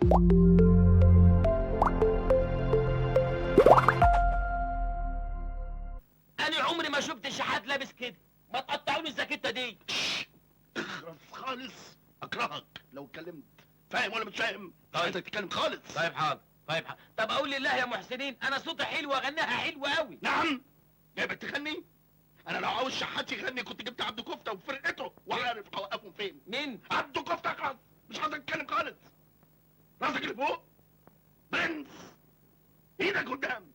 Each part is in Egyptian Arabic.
انا عمري ما شفت شحات لابس كده. ما تقطعوني الزاكيته دي. اخرس خالص، اكرهك لو اتكلمت. فاهم ولا مش فاهم؟ مش عايزك تتكلم خالص. طيب حاضر، طيب حاضر. طب اقول لله يا محسنين، انا صوتي حلو واغنيها حلو قوي. نعم، جايبك تغني؟ انا لو عاوز شحات يغني كنت جبت عبد كفته وفرقته، وعارف هوقفهم فين. مين؟ عبد كفته. خالص مش عايزك تتكلم خالص. راسك لفوق برنس، ايدك قدام.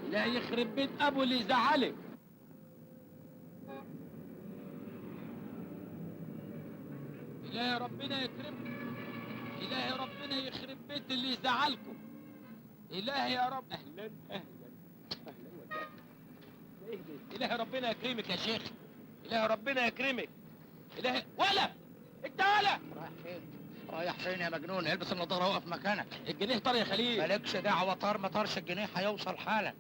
لا يخرب بيت ابو اللي يزعلك. إلهي ربنا يكرمكم، إلهي ربنا يخرب بيت اللي يزعلكم. إلهي يا رب. أهلا أهلا أهلا وسهلا. إيه ده؟ إلهي ربنا يكرمك يا شيخ، إلهي ربنا يكرمك. إلهي ولا أنت ولا رايح فين؟ رايح فين يا مجنون؟ البس النضارة وقف مكانك. الجنيه طار يا خليل. مالكش دعوه، طار ما طارش الجنيه هيوصل حالا.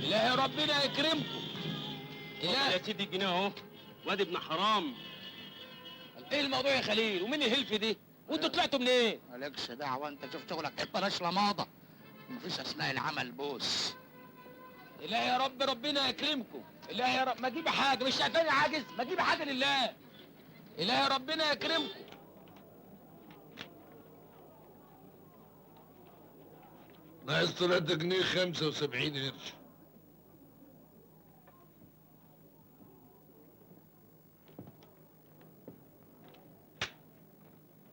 إلهي ربنا يكرمكم. إلهي يا سيدي الجنيه اهو، وادي ابن حرام. إيه الموضوع يا خليل؟ ومين الهلف دي؟ وأنتوا طلعتوا منين؟ مالكش دعوه، انت شوف شغلك، بلاش لماضه. مفيش اثناء العمل بوس. إلهي يا رب ربنا يكرمكم. إلهي يا رب ما تجيب حاجة، مش شايفاني عاجز؟ ما تجيب حاجة لله. إلهي ربنا يكرمكم. ناقص 3 جنيه 75 قرش.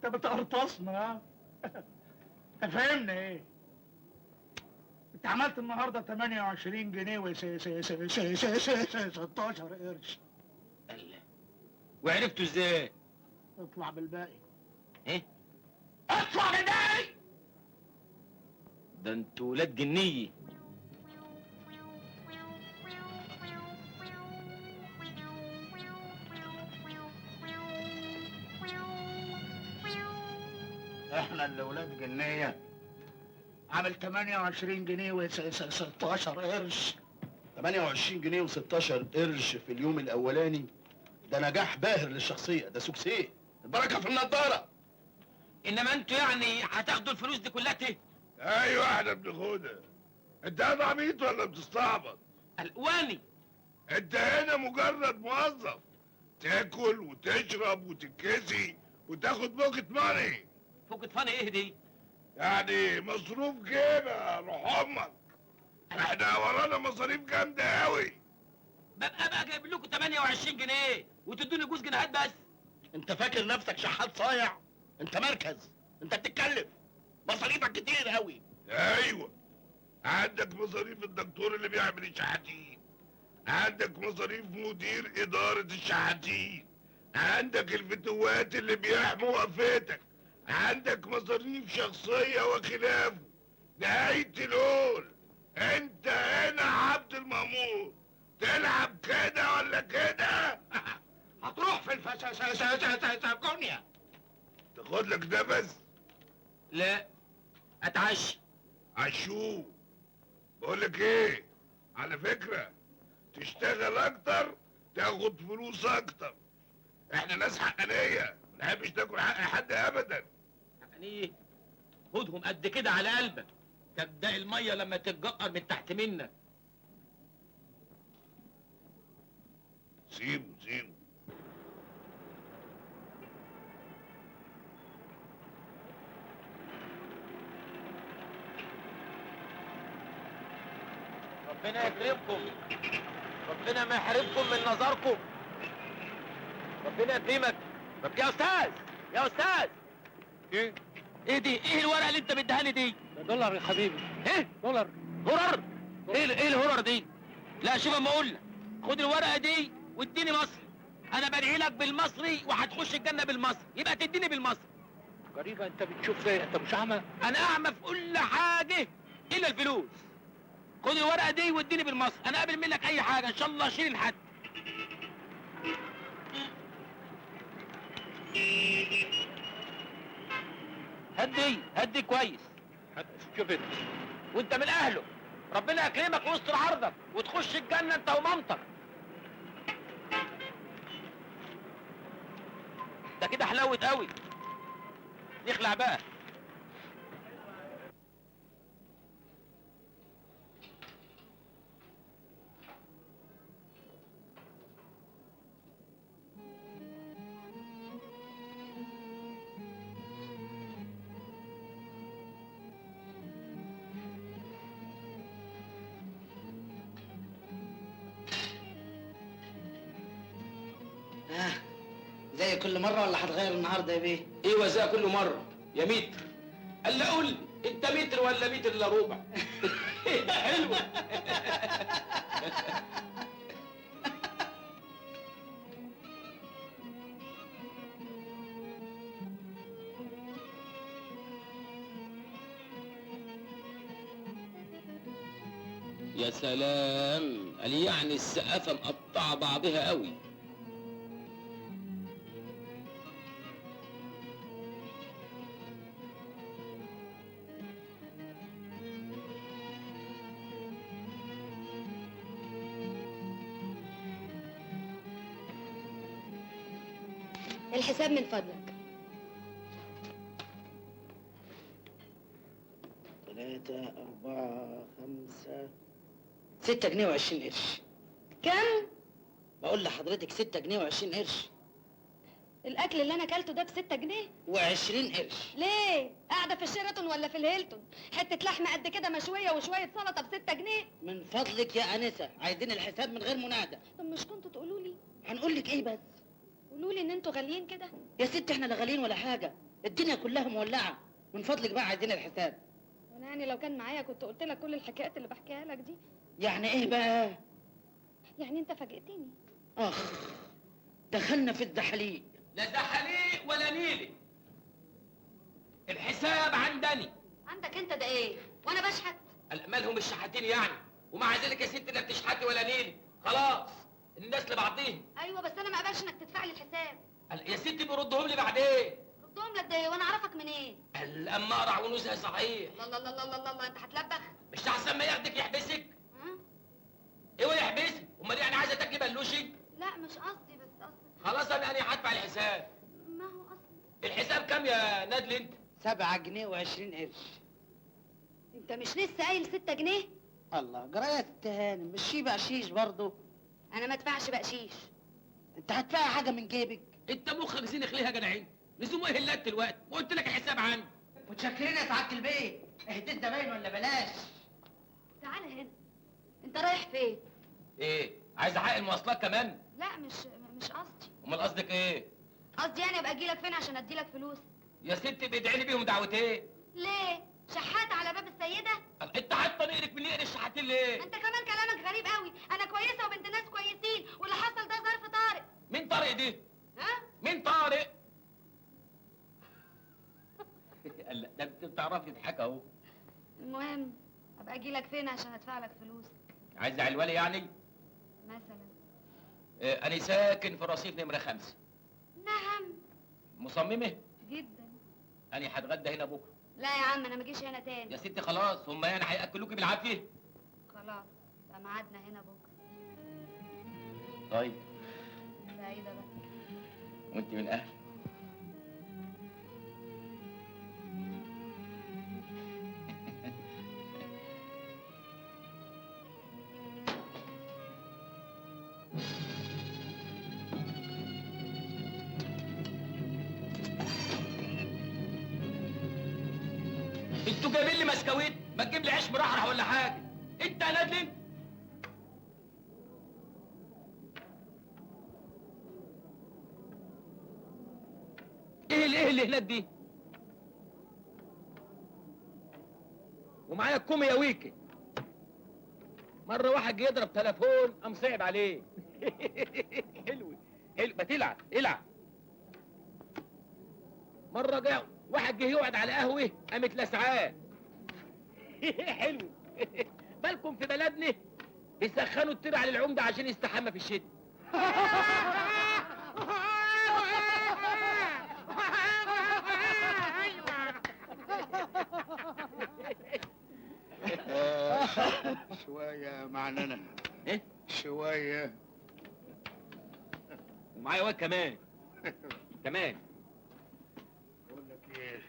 انت بتقرطصنا ها؟ انت فاهمني ايه؟ انت عملت النهارده 28 جنيه و 16 قرش. وعرفتوا ازاي؟ اطلع بالباقي. ايه؟ اطلع بالباقي. ده انتوا ولاد جنية. احنا اللي ولاد جنية. عامل 28 جنيه و 16 قرش. 28 جنيه و16 قرش في اليوم الاولاني، ده نجاح باهر للشخصية، ده succès. البركة في النضارة. انما انتوا يعني هتاخدوا الفلوس دي كلها تيه؟ ايوه احنا بناخدها. انت قاعد عبيط ولا بتستعبط؟ الواني. انت هنا مجرد موظف، تاكل وتشرب وتتكسي وتاخد pocket money. pocket money ايه دي؟ يعني مصروف جيبه روح امك. احنا ورانا مصاريف جامدة قوي. ببقى بقى جايب لكم 28 جنيه وتدوني جوز جنيهات بس. انت فاكر نفسك شحات صايع؟ انت مركز، انت بتتكلف، مصاريفك كتير قوي. ايوه، عندك مصاريف الدكتور اللي بيعمل الشحاتين، عندك مصاريف مدير ادارة الشحاتين، عندك الفتوات اللي بيحموا وقفتك، عندك مصاريف شخصية وخلافه. نهاية القول انت هنا عبد المأمور، تلعب كده ولا كده. هتروح في الفساساساساساساسكونيا. تاخد لك نفس. لا اتعشى. عشو بقولك ايه، على فكرة تشتغل اكتر تاخد فلوس اكتر. احنا ناس حقانية، ما نحبش ناكل حق حد ابدا. يعني ايه؟ خدهم قد كده على قلبك، تبدأ المية لما تتجقر من تحت منك. سيبه سيبه. ربنا يكرمكم، ربنا ما يحرمكم من نظركم. ربنا يكرمك. طب يا استاذ، يا استاذ. ايه؟ ايه دي؟ ايه الورقة اللي انت مديها لي دي؟ ده دولار يا حبيبي. ايه؟ دولار. هرر؟ ايه الهرر دي؟ لا شوف اما اقول لك، خد الورقة دي واديني مصري. انا بدعي لك بالمصري وهتخش الجنة بالمصري، يبقى تديني بالمصري. غريبة، انت بتشوف زي انت مش اعمى؟ انا اعمى في كل حاجة الا الفلوس. خد الورقة دي واديني بالمصري، انا قابل منك اي حاجة ان شاء الله اشيل الحد. هدي هدي كويس. شفت. وانت من اهله، ربنا يكرمك ويستر عرضك وتخش الجنة انت ومامتك. ده كده حلاوة قوي. نخلع بقى. زي كل مرة ولا هتغير النهارده يا بيه؟ ايوه زي كل مرة يا متر. قال لي قول لي انت متر ولا متر الا ربع؟ حلوة. يا سلام، قال يعني السقافة مقطعة بعضها قوي. الحساب من فضلك. 3 4 5 6 جنيه و20 قرش. كم؟ بقول لحضرتك 6 جنيه و20 قرش. الأكل اللي أنا أكلته ده ب6 جنيه و20 قرش. ليه؟ قاعدة في الشيراتون ولا في الهيلتون؟ حتة لحمة قد كده مشوية وشوية سلطة ب6 جنيه. من فضلك يا أنسة، عايزين الحساب من غير منادى. طب مش كنتوا تقولوا لي؟ هنقول لك إيه بس؟ قولوا لي إن أنتوا غاليين كده. يا ستي إحنا لا غاليين ولا حاجة، الدنيا كلها مولعة. من فضلك بقى عايزين الحساب. وأنا يعني لو كان معايا كنت قلت لك كل الحكايات اللي بحكيها لك دي. يعني إيه بقى؟ يعني أنت فاجئتني. آخ، دخلنا في الزحاليق. لا زحاليق ولا نيلي، الحساب عندني. عندك انت ده ايه؟ وانا بشحت؟ مالهم الشحاتين يعني؟ ومع ذلك يا ستي لا بتشحتي ولا نيلي، خلاص الناس لبعضيهم. ايوه بس انا ما اقبلش انك تدفع لي الحساب. يا ستي بيردهم لي بعدين. ردهم لك ده ايه؟ وانا اعرفك منين؟ إيه؟ اما اقرع ونزهه صحيح. الله الله الله الله الله، انت هتلبخ؟ مش احسن ما ياخدك يحبسك؟ ايوه يحبسك، امال يعني عايزه تاكلي بلوشي؟ لا مش قصدي، بس قصدي خلاص انا هدفع الحساب. ما هو قصدي الحساب كام يا نادل انت؟ 7 جنيه و20 قرش. انت مش لسه قايل 6 جنيه؟ الله، جرايه التهاني، مش شي بقشيش برضه. انا ما ادفعش بقشيش. انت هتدفعي حاجة من جيبك؟ انت مخك زينخ ليه يا جدعين؟ لزوم ايه اللت دلوقتي؟ ما قلت لك الحساب عندي. متشكرين يا سعادة البيت، اهديت زباين ولا بلاش؟ تعالى هنا، انت رايح فين؟ ايه؟ عايز حق المواصلات كمان؟ لا مش قصدي. امال قصدك ايه؟ قصدي يعني ابقى اجيلك فين عشان اديلك فلوس؟ يا ستي بيدعي لي بيهم دعوتين. ليه؟ شحات على باب السيدة؟ انت حاطه نقرك من نقر الشحاتين ليه؟ انت كمان كلامك غريب قوي، انا كويسة وبنت ناس كويسين، واللي حصل ده ظرف طارئ. مين طارق دي؟ ها؟ مين طارق؟ لا ده انت بتعرفي تضحكي اهو. المهم ابقى اجيلك فين عشان ادفع لك فلوسك؟ عايزه علوالي يعني؟ مثلا. أنا ساكن في رصيف نمرة 5. نعم. مصممة؟ جدا. أنا هتغدى هنا بكرة. لا يا عم أنا ما اجيش هنا تاني. يا ستي خلاص، هم يعني هياكلوكي بالعافية؟ خلاص، يبقى ميعادنا هنا بكرة. طيب. سعيدة بقى. وأنت من أهل. انتوا جايبين لي مسكويت؟ ما تجيب لي عيش مرحرح ولا حاجة. انت يا نادل انت. ايه اللي هناك دي؟ ومعايا الكومي يا ويكي. مرة واحد جه يضرب تليفون قام صعب عليه. حلو حلو، ما تلعب العب. مرة جه واحد جه يقعد على قهوة قامت لسعاه. حلو. بالكم في بلدنا بيسخنوا الترع للعمده عشان يستحمى في الشتاء. شوية معننا. ايه؟ شوية. ومعايا واد كمان. كمان. بقول لك ايه،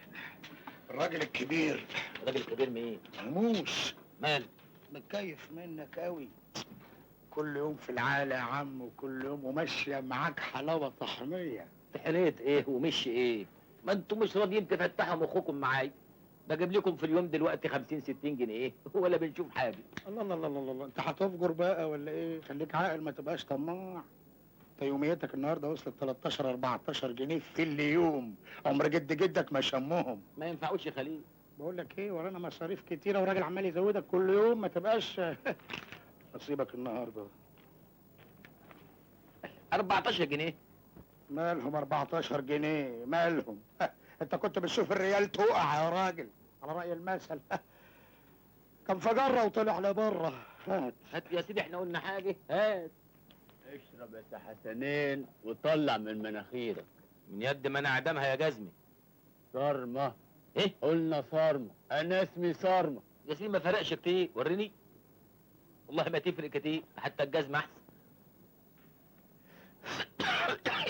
الراجل الكبير. الراجل الكبير مين؟ هموش. مال؟ متكيف منك قوي، كل يوم في العالة يا عم، وكل يوم وماشية معاك حلاوة طحنية. طحنية ايه ومشي ايه؟ ما انتم مش راضيين تفتحوا مخكم معايا. بجيب لكم في اليوم دلوقتي 50 60 جنيه ولا بنشوف حاجة. الله الله الله الله الله، انت هتفجر بقى ولا ايه؟ خليك عاقل ما تبقاش طماع. انت يوميتك النهارده وصلت 13 14 جنيه في اليوم، عمر جد جدك ما شمهم. ما ينفعوش يا خليل. بقول لك ايه، ورانا مصاريف كتيرة وراجل عمال يزودك كل يوم، ما تبقاش نصيبك النهارده 14 جنيه. مالهم 14 جنيه مالهم؟ انت كنت بتشوف الريال تقع يا راجل، على رأي المثل. كان فجرة وطلع لبره. هات هات يا سيدي، احنا قلنا حاجة. هات اشرب يا حسنين وطلع من مناخيرك. من يد ما انا اعدمها يا جزمي. صارمة. ايه؟ قلنا صارمة، انا اسمي صارمة. يا سيدي ما فرقش كتير، وريني. والله ما تفرق كتير، حتى الجزمة احسن.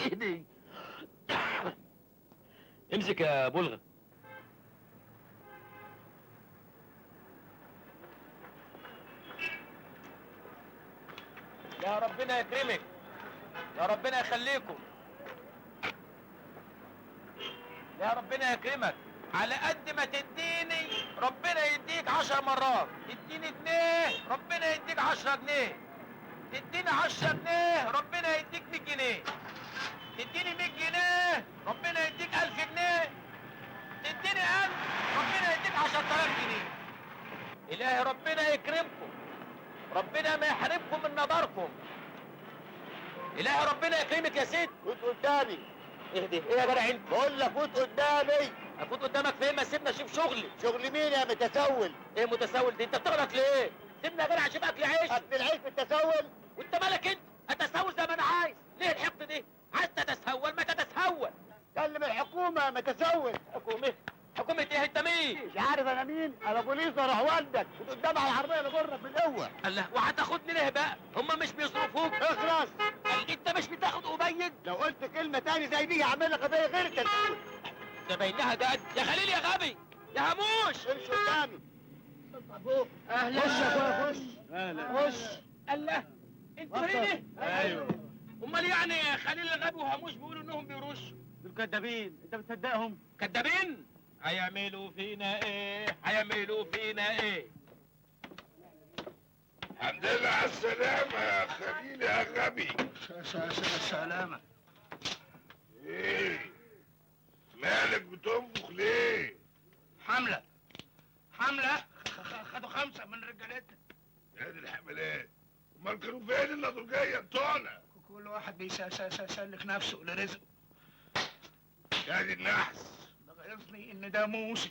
ايدي. امسك يا بلغة. يا ربنا يكرمك، يا ربنا يخليكم، يا ربنا يكرمك. على قد ما تديني ربنا يديك 10 مرات. تديني جنيه ربنا يديك 10 جنيه، تديني 10 جنيه ربنا يديك 100 جنيه، تديني 100 جنيه ربنا يديك 1000 جنيه، تديني 1000 ربنا يديك 10000 جنيه. إلهي ربنا يكرمكم، ربنا ما يحرمكم من نظركم. إلهي ربنا يكرمك يا سيد. فوت قدامي. اهدي، ايه يا جدع انت؟ بقول لك فوت قدامي. افوت قدامك فين؟ ما سيبنا اشوف شغلي. شغل مين يا متسول؟ ايه متسول دي؟ انت بتغلط ليه؟ سيبنا يا جدع اشوف اكل عيش. اكل العيش بالتسول؟ وانت مالك انت؟ اتسول زي ما انا عايز، ليه الحقد دي؟ عايز تتسول ما تتسول. كلم الحكومة يا متسول. حكومة؟ حكومة ايه؟ انت مين؟ مش عارف انا مين؟ انا بوليس واروح والدك، فوت قدام على العربية اللي جرك بالقوة. الله، وهتاخدني ليه بقى؟ هما مش بيصرفوك؟ اخلص. انت مش بتاخد أبيد؟ لو قلت كلمة تاني زي دي هعمل لك قضية غير التسول. ده باينها ده. يا خليل يا غبي يا هموش، امشي قدامي. فوق. اهلا. خش يا اخويا، خش. اهلا. خش. الله، انتوا هنا؟ ايوه. امال يعني خليل الغبي وهموش بيقولوا انهم بيرشوا؟ دول كدابين، انت بتصدقهم؟ كدابين؟ هيعملوا فينا ايه؟ هيعملوا فينا ايه؟ الحمد لله على السلامة يا خليل يا غبي. سلامة. ايه؟ مالك بتنفخ ليه؟ حملة، حملة، خدوا 5 من رجالتنا. يا دي الحملات، امال كانوا فين اللطوجية بتوعنا؟ كل واحد بيسلك نفسه لرزقه. يا دي النحس. غيظني ان ده موسم،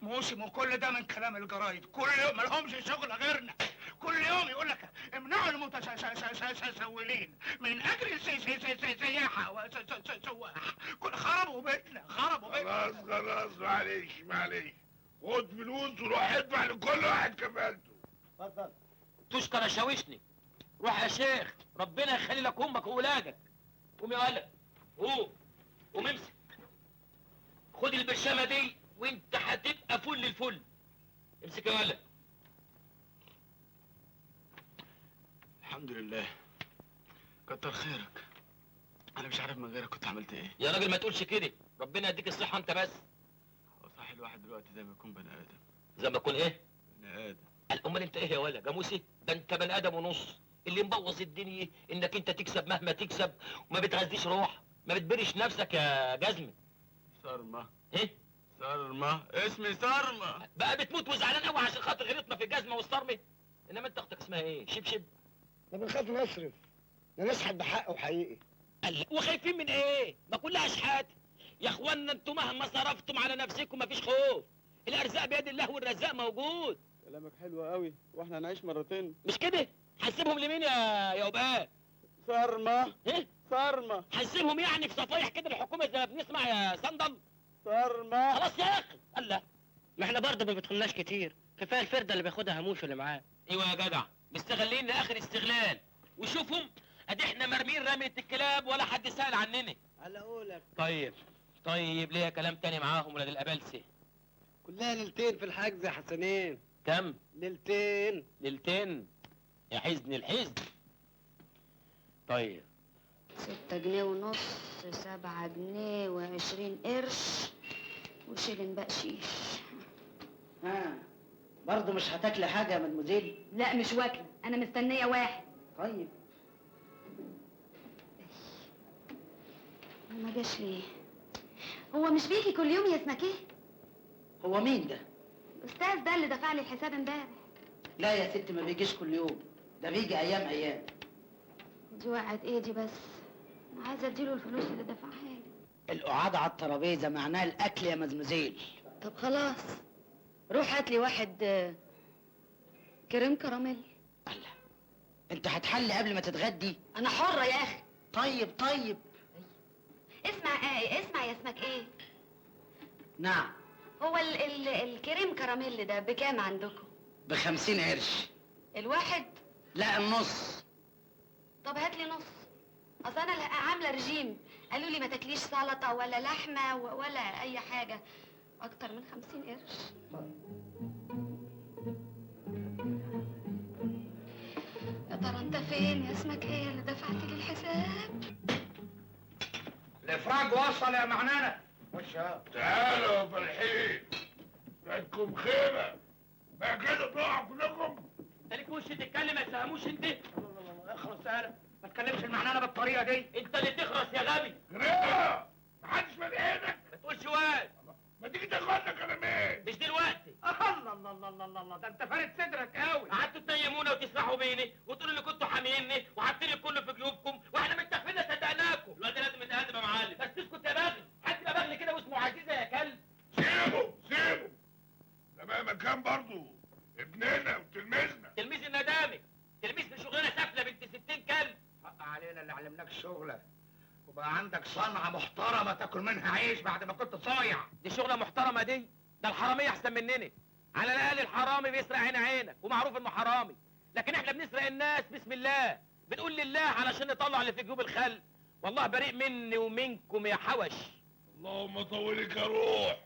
موسم، وكل ده من كلام الجرايد. كل يوم مالهمش شغل غيرنا، كل يوم يقول لك امنعوا المتسولين من اجل السياحة وسواح. خربوا بيتنا، خربوا بيتنا. خلاص خلاص، معلش معلش، خد فلوس وروح ادفع لكل واحد كفالته. اتفضل. تشكر يا شاوشني. روح يا شيخ، ربنا يخلي لك امك واولادك. قوم يا ولد، قوم قوم، امسك، خد البرشامه دي وانت هتبقى فل الفل. امسك يا ولد. الحمد لله، كتر خيرك. انا مش عارف من غيرك كنت عملت ايه. يا راجل ما تقولش كده، ربنا يديك الصحة انت بس. هو صح الواحد دلوقتي زي ما يكون بني ادم. زي ما يكون ايه؟ بني ادم. امال انت ايه يا ولد؟ جاموسي؟ ده انت بني ادم ونص. اللي مبوظ الدنيا انك انت تكسب مهما تكسب وما بتغذيش روح، ما بتبرش نفسك يا جزمه. صرمه. ايه؟ صرمه، اسمي صرمه. بقى بتموت وزعلان قوي عشان خاطر غلطنا في الجزمة والصرمه؟ انما انت اختك اسمها ايه؟ شبشب؟ ده بنخاف نصرف، ده نشحت بحقه حقيقي. وخايفين من ايه؟ ما كلها شحات يا اخوانا. انتوا مهما صرفتم على نفسكم مفيش خوف، الارزاق بيد الله والرزاق موجود. كلامك حلو قوي، واحنا هنعيش مرتين. مش كده؟ هنسيبهم لمين يا قبقاب؟ صارمة. ايه؟ صارمة. هنسيبهم يعني في صفايح كده الحكومة زي ما بنسمع يا صندل؟ صارمة. خلاص يا اخي، الله. ما احنا برضه ما بيدخلناش كتير، كفاية الفرده اللي بياخدها هموش اللي معاه. ايوه يا جدع، مستغلين لاخر استغلال، وشوفهم ادي احنا مرمين رمية الكلاب ولا حد سأل عننا. على قولك. طيب طيب، ليه كلام تاني معاهم ولاد الابلسه؟ كلها ليلتين في الحجز يا حسنين. كم؟ ليلتين. ليلتين؟ يا حزن الحزن. طيب 6.5 جنيه، 7 جنيه و20 قرش، وشيلن بقشيش. ها برضه مش هتاكلي حاجة يا مدموزيل؟ لا مش واكله، انا مستنيه واحد. طيب. ما جاش ليه؟ هو مش بيجي كل يوم يا اسمك ايه؟ هو مين ده؟ الاستاذ ده اللي دفع لي الحساب امبارح. لا يا ست، ما بيجيش كل يوم، ده بيجي ايام ايام. دي وقعت ايه دي بس؟ انا عايزه اديله الفلوس اللي دفعها لي. القعاد على الترابيزة معناها الاكل يا مزمزيل. طب خلاص، روح هات لي واحد كريم كراميل. الله، انت هتحلي قبل ما تتغدي؟ انا حره يا اخي. طيب طيب. اسمع ايه، اسمع يا اسمك ايه؟ نعم. هو ال الكريم كراميل ده بكام عندكم؟ ب50 قرش. الواحد؟ لا النص. طب هات لي نص، اصل انا عامله رجيم، قالوا لي ما تاكليش سلطة ولا لحمه ولا اي حاجة اكتر من 50 قرش. يا ترى انت فين يا اسمك ايه اللي دفعت لي الحساب؟ الافراج وصل يا معنانه. خش يا تعالوا يا فالحين، بقتكم خيبه بقى كده تقعوا كلكم. انت ليك وش تتكلم ما تفهموش انت؟ اخرس انا، ما تكلمش المعنانه بالطريقة دي. انت اللي تخرس يا غبي. غريبة، محدش مال ايدك. ما تقولش واد. ما تيجي تاخد لك كلامين. مش دلوقتي. الله الله الله الله الله، ده انت فارد صدرك قوي. قعدتوا تنيمونا وتسرحوا بيني وتقولوا اللي كنتوا حاميني وحاطين الكل في جيوبكم واحنا متفقين صدقناكم. الواد ده لازم يتقدم يا معلم. بس اسكت يا بغل، حد يبقى بغل كده واسمه عزيزه يا كلب. سيبه سيبه، ده مهما كان برضه ابننا وتلميذنا. تلميذ الندامي، تلميذ في شغلانة سافله بنت 60 كلب. حق علينا اللي علمناك شغله وبقى عندك صنعه محترمه تاكل منها عيش بعد ما كنت صايع. دي شغله محترمه دي؟ ده الحرامية احسن مننا. على الاقل الحرامي بيسرق عين عينك ومعروف انه حرامي، لكن احنا بنسرق الناس بسم الله، بنقول لله علشان نطلع اللي في جيوب الخلق. والله بريء مني ومنكم يا حوش. اللهم طولك يا روح.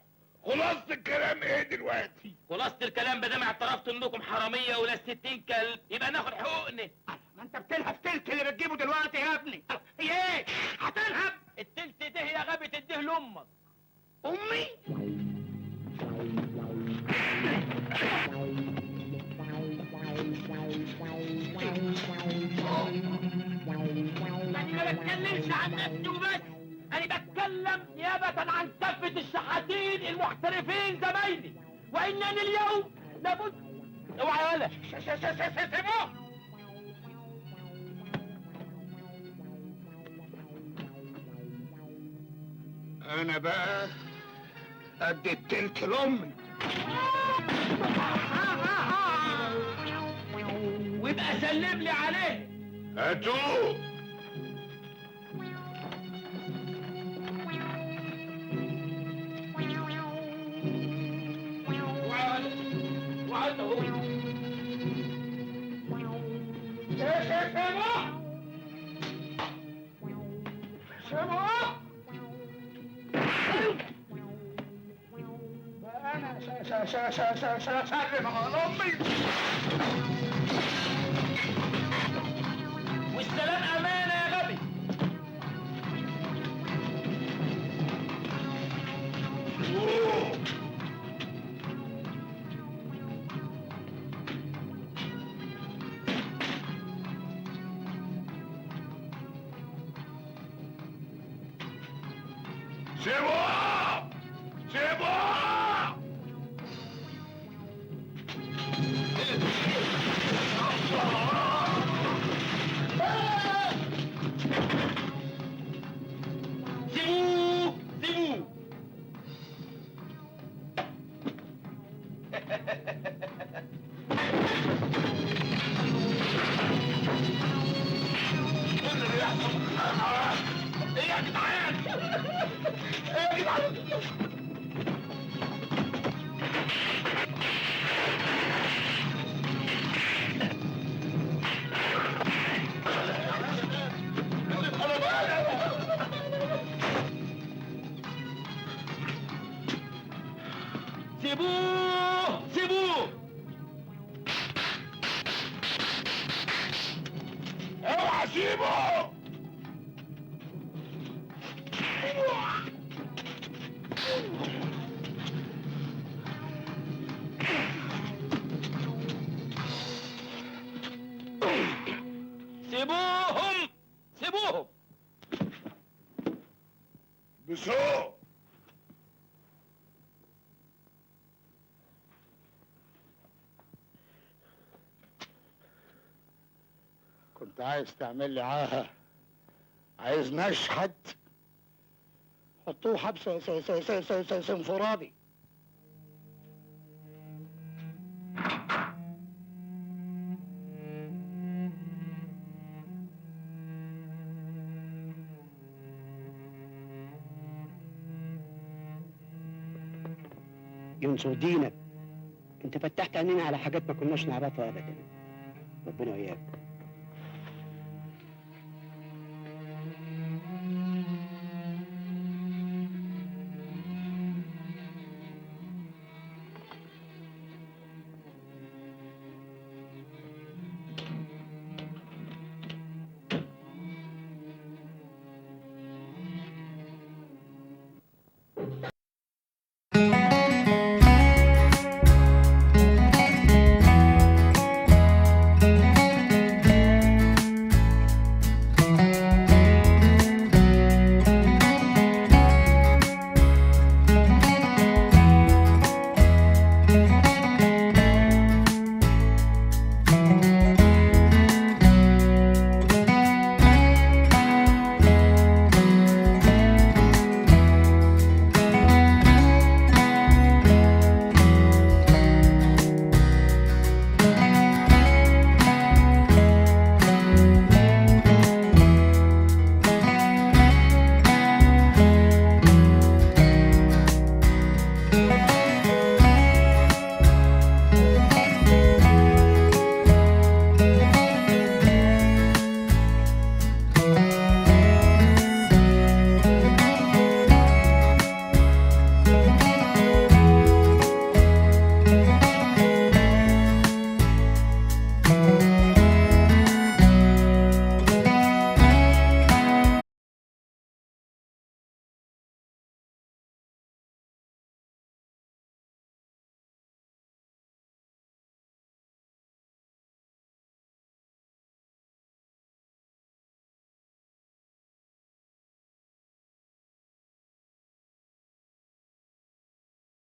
خلاصة الكلام ايه دلوقتي؟ خلاصة الكلام بدل ما اعترفتوا انكم حرامية ولا 60 كلب يبقى ناخد حقوقنا. ما انت بتلهب تلت اللي بتجيبه دلوقتي يا ابني. هي ايه؟ هتلهب؟ التلت ده يا غبي تديه لامك. امي؟ انا ما بتكلمش عن نفسي وبس، انا بتكلم نيابة عن كافة الشحاتين المحترفين زمايلي، وانني اليوم لابد. اوعى يا ولا سيبوه. انا بقى ادي التلت لامي. ويبقى سلم لي عليه. هاتوه. سلم على امي. والسلام امانه يا غبي. سيبوه سيبوه. سيبوه سيبوه. سيبه. سيبوهم سيبوهم. بسوق. كنت عايز تعمل لي عاهة، عايز نشحت، حطوه حبس انفرادي. ينصر دينك، انت فتحت عينينا على حاجات ما كناش نعرفها ابدا. ربنا وياك.